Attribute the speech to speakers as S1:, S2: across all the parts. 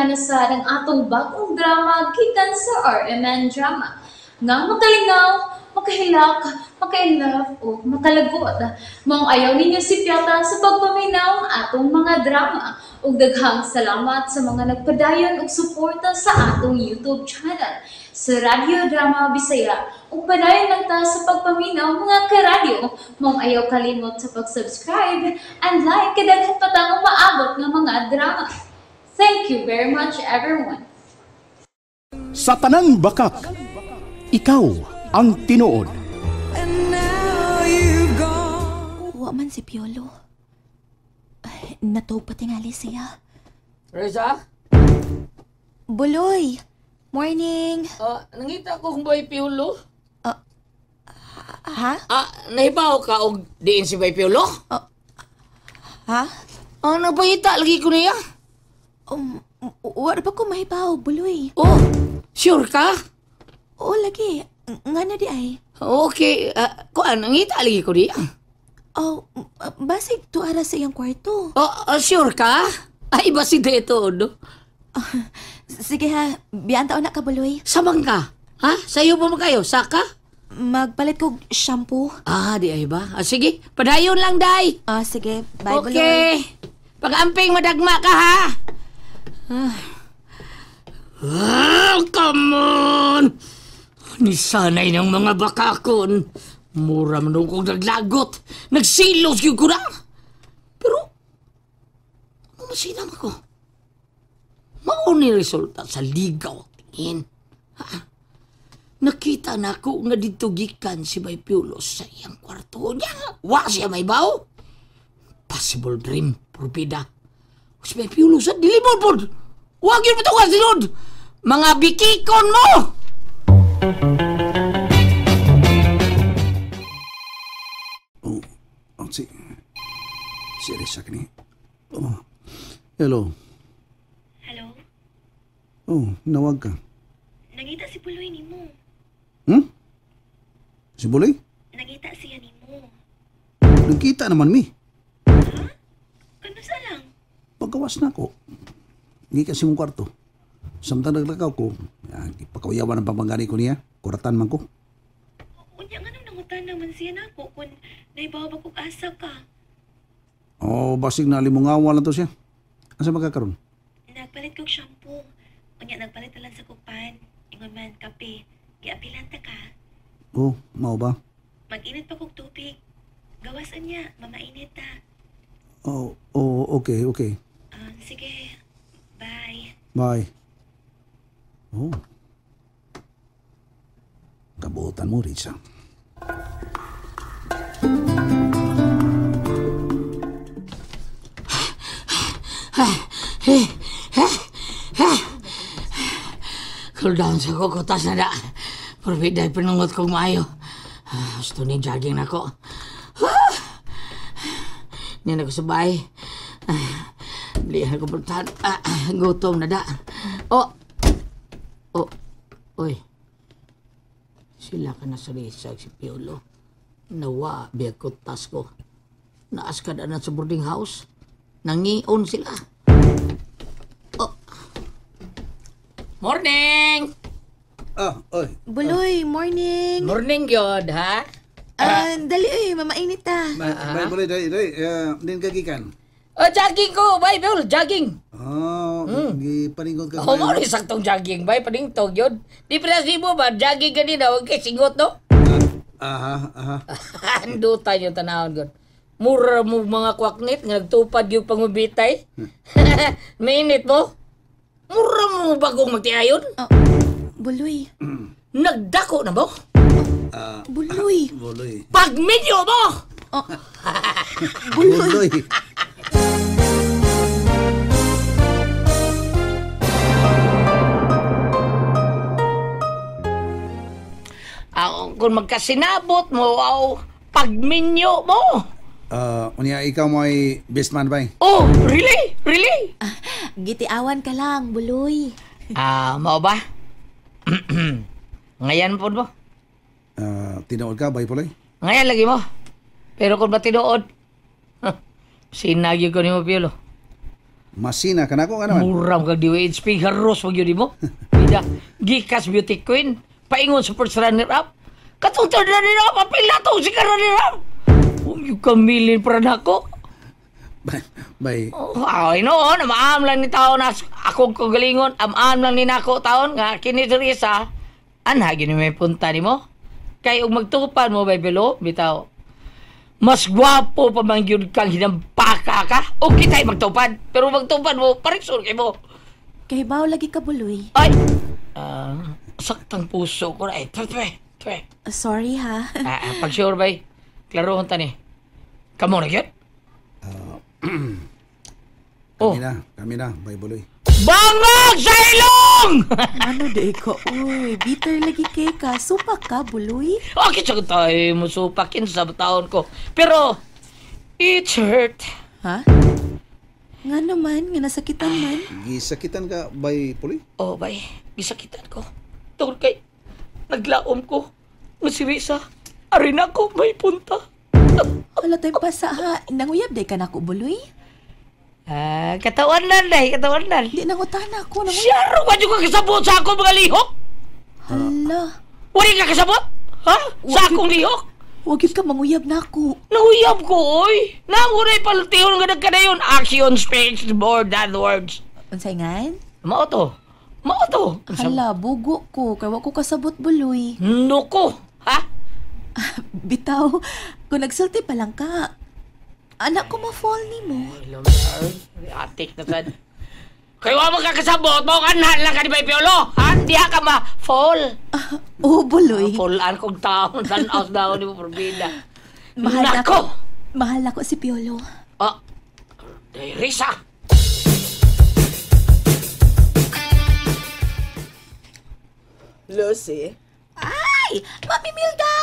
S1: Ania na sad ang atong bagong drama gikan sa RMN Drama. Nga makalingaw, makahilak, makainlove o makalagot. Maong ayaw ninyo sipyata sa pagpaminaw ang atong mga drama. Ug daghang salamat sa mga nagpadayon og suporta sa atong YouTube channel sa Radyo Drama Bisaya. Ug padayon lang ta sa pagpaminaw, mga karadyo. Maong ayaw kalimot sa pag-subscribe and like kay daghan pa tang umaabot nga mga drama. Thank you very much, everyone.
S2: Sa tanang bakak, ikaw ang tinuod.
S3: Wa man si Piolo. Ay, natog pa tingali siya.
S4: Reza?
S3: Buloy! Morning!
S4: Nangita ko kung Bay Piolo.
S3: Ha?
S4: Ah, nahibaw ka og diin si Bay Piolo?
S3: Ha?
S4: Ah, nagpahita lagi ko niya.
S3: Wa pa ko mahibaw, Buloy.
S4: Oh, sure ka?
S3: Oo, lagi. Nga na di ay.
S4: Okay, kuan, nangita lagi ko niya.
S3: Oh, basig tuara sa iyang kwarto.
S4: Oh, sure ka? Ay, basig na ito, no?
S3: Sige ha, biyaan taon na ka, Buloy.
S4: Samang ka? Ha? Sayo pa mo kayo? Saka?
S3: Magpalit kog shampoo.
S4: Ah, di ay ba? Ah, sige, padayon lang, day.
S3: Ah, sige. Bye, Buloy.
S4: Okay. Pag-amping, madagma ka, ha? Ah, come on! Nisanay ng mga bakakon. Mura man kong naglagot. Nagsilos yung ko na. Pero, ano masinam ako? Mao ni resulta sa ligaw tingin. Ha? Nakita na ako nga dito gikan si Bay Piolo sa iyang kwarto niya. Wa siya may baw. Possible dream, purbida. Si Bay Piolo sa dilimod pod. Wag yun patukan sinod. Mga bikikon mo!
S5: Oh, si Risa kini. Oh. Hello.
S3: Hello?
S5: Oh, nawag ka.
S3: Nangita si Buloy nimo.
S5: Si Buloy?
S3: Nangita siya nimo.
S5: Nagkita naman mi.
S3: Ha? Kanusa lang?
S5: Pagkawas na ako. Ngi kasi mong kwarto. Samtang naglakaw ko, ipakauyawan ang pamangani ko niya. Kuratan man ko.
S3: Unya nga nung nangutan naman siya nako kung naibaw ba kog asa ka.
S5: Oh, basig na limungawa lang to siya. Asa magkakaroon?
S3: Nagpalit kog shampoo. Unya nagpalit na lang sa kupan. Ingon man kape. Giapilan ta ka.
S5: Oh, mao ba?
S3: Mag-init pa kog tubig. Gawas niya, mamainit ta.
S5: Oh, oh, okay, okay.
S3: Sige. Bye.
S5: Bye. Oh. Kabuotan mo, Risa.
S4: Cool down sa ko, kutas na da. Purbida, pinungot kong maayo. Gusto ni jogging na ko. Niya na ko sa bahay. Bilihan ko puntahan. Gutom na da. Oh! Oh! Uy. Sila ka na sa Risa, si Piolo. Nawa, biyag ko tas ko. Naas ka na sa boarding house. Nangion sila. Oh. Morning!
S5: Ah, oy.
S3: Buloy, morning.
S4: Morning yun, ha?
S3: Dali eh, mamainit ta.
S5: Bye, Buloy, dali, dali. Din kagikan.
S4: Oh, jogging ko, bye, Piolo, jogging.
S5: Oh, gipaninggot ka.
S4: Oh, mo rin saktong jogging, bye, paningtog yun. Di pa mo ba, jogging kanina, huwag kay singot, no?
S5: Aha, aha.
S4: Andutan yung tanahon ko. Mura mo mga kwaknit, nga nagtupad yung pangubitay. Mainit mo? Mura mo bagong magtiayon?
S3: Oh, Buloy.
S4: Nagdako na mo?
S3: Buloy.
S5: Buloy.
S4: Pagminyo mo!
S3: Oh. Buloy.
S5: Buloy.
S4: Kung magkasinabot mo, aw, pagminyo mo.
S5: Unya, ikaw mo ay best man ba?
S4: Oh, really? Really?
S3: Gitiawan ka lang, Buloy.
S4: Mao ba? Ngayon po mo?
S5: Tinuod ka, bay Buloy?
S4: Ngayon lagi mo. Pero kung ba tinuod? Sinagyo ko ni mo, Piolo.
S5: Masina ka nako nga naman.
S4: Mura mo kag DWHP, haros wag yun mo. Ida, gikas beauty queen, paingon sa first runner up. Katong third runner up, apil na to si runner up. Huwag yung kamilin para nako.
S5: Bay,
S4: Oh, ay noon, amaam lang ni taon na akong kagalingon, amaam lang ni nako taon nga kini si Risa. Anha gini may punta nimo. Kay og magtupan mo bay Belo, bitaw. Mas gwapo pa man gyud kang hinampaka ka o kita'y magtupan. Pero magtupan mo, parisur kay mo.
S3: Kay baw lagi ka, Buloy.
S4: Ay! Saktang puso ko na. Ay, twe, twe, twe.
S3: Sorry ha.
S4: Pag sure bay, klarohon ta ni. Kamo na gyud? Oh.
S5: Kami na, bay Buloy.
S4: Bangag sa ilong!
S3: Ano di ka, uy. Bitter lagi kay ka. Supak ka, Buloy.
S4: Okay, sa tayo mo supakin sa taon ko. Pero, it's hurt.
S3: Ha? Nga naman, nga nasakitan man.
S5: Gisakitan ka, bay Puloy?
S4: Oh, bay, gisakitan ko. Tungkol kay, naglaom ko. Nga si Risa, arin ako may punta.
S3: Wala tayong pasa ha. Nanguyab day ka na ako, Buloy.
S4: Ah, katawan lang, day, katawan lang.
S3: Di nangutana ako. Nanguyab.
S4: Siyaro ka dyan ka kasabot sa akong mga lihok?
S3: Hala.
S4: Wala ka kasabot? Ha? Sa akong lihok?
S3: Huwag yun ka manguyab na ako.
S4: Nanguyab ko, oy. Nanguray paltihon nga nagkadayon. Action speaks more than words.
S3: Unsay ngan?
S4: Mao to. Mao to.
S3: Hala, bugo ko. Kay wa ko kasabot, Buloy.
S4: Nuko. Ha?
S3: Bitaw, kung nagsulti pa lang ka, anak ko ma-fall ni mo.
S4: Atik na sad. Kaya wa mo kakasabot, mo kanhan lang ka ni Bay Piolo. Ha? Di ka ma-fall.
S3: Oh, Buloy.
S4: Fall-an kong taon. Tanaw daw ni mo probida.
S3: Mahal
S4: Nako!
S3: ako. Mahal ako si Piolo.
S4: Ah, Risa!
S6: Lucy,
S3: Ay! Mami Milda!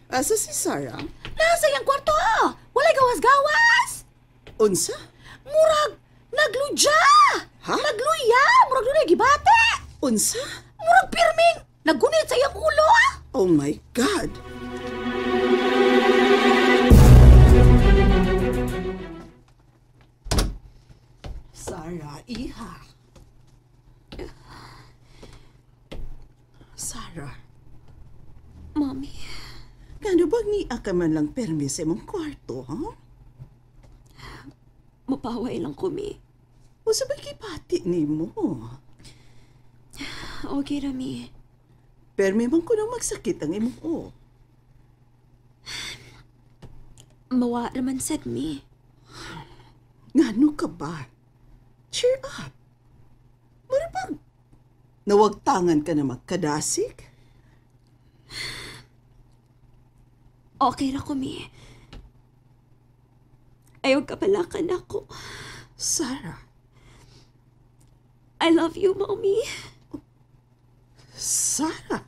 S6: asa si Sarah?
S3: Nasa iyang kwarto! Walay gawas-gawas!
S6: Unsa?
S3: Murag! Nagludya!
S6: Ha?
S3: Nagluya! Murag dunay gibate!
S6: Unsa?
S3: Murag pirming! Naggunit sa iyang ulo!
S6: Oh my God! Sarah, iha. Sarah,
S3: Mami,
S6: kano bang niya ka man lang permis sa imong kwarto, ha?
S3: mapaway lang kumi.
S6: Unsa ba gipati nimo?
S3: Okay, Rami.
S6: Permi man kuno magsakit ang imong ulo.
S3: Mawa raman sad mi.
S6: Ngano ka ba? Cheer up. Mura bang nawagtangan ka na magkadasig?
S3: Okay ra ko, mi. Ayaw ka palakan ako.
S6: Sarah,
S3: I love you, Mommy.
S6: Sarah.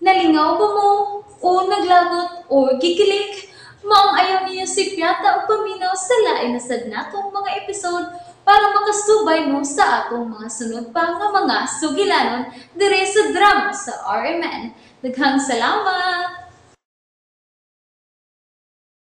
S1: Nalingaw ba mo? O naglagot o gikilig? Maong ayaw niyo si Piata o paminaw sa lain na sad natong mga episode para makasubay mo sa atong mga sunod pa nga mga sugilanon dire sa drama sa RMN. Daghang salamat!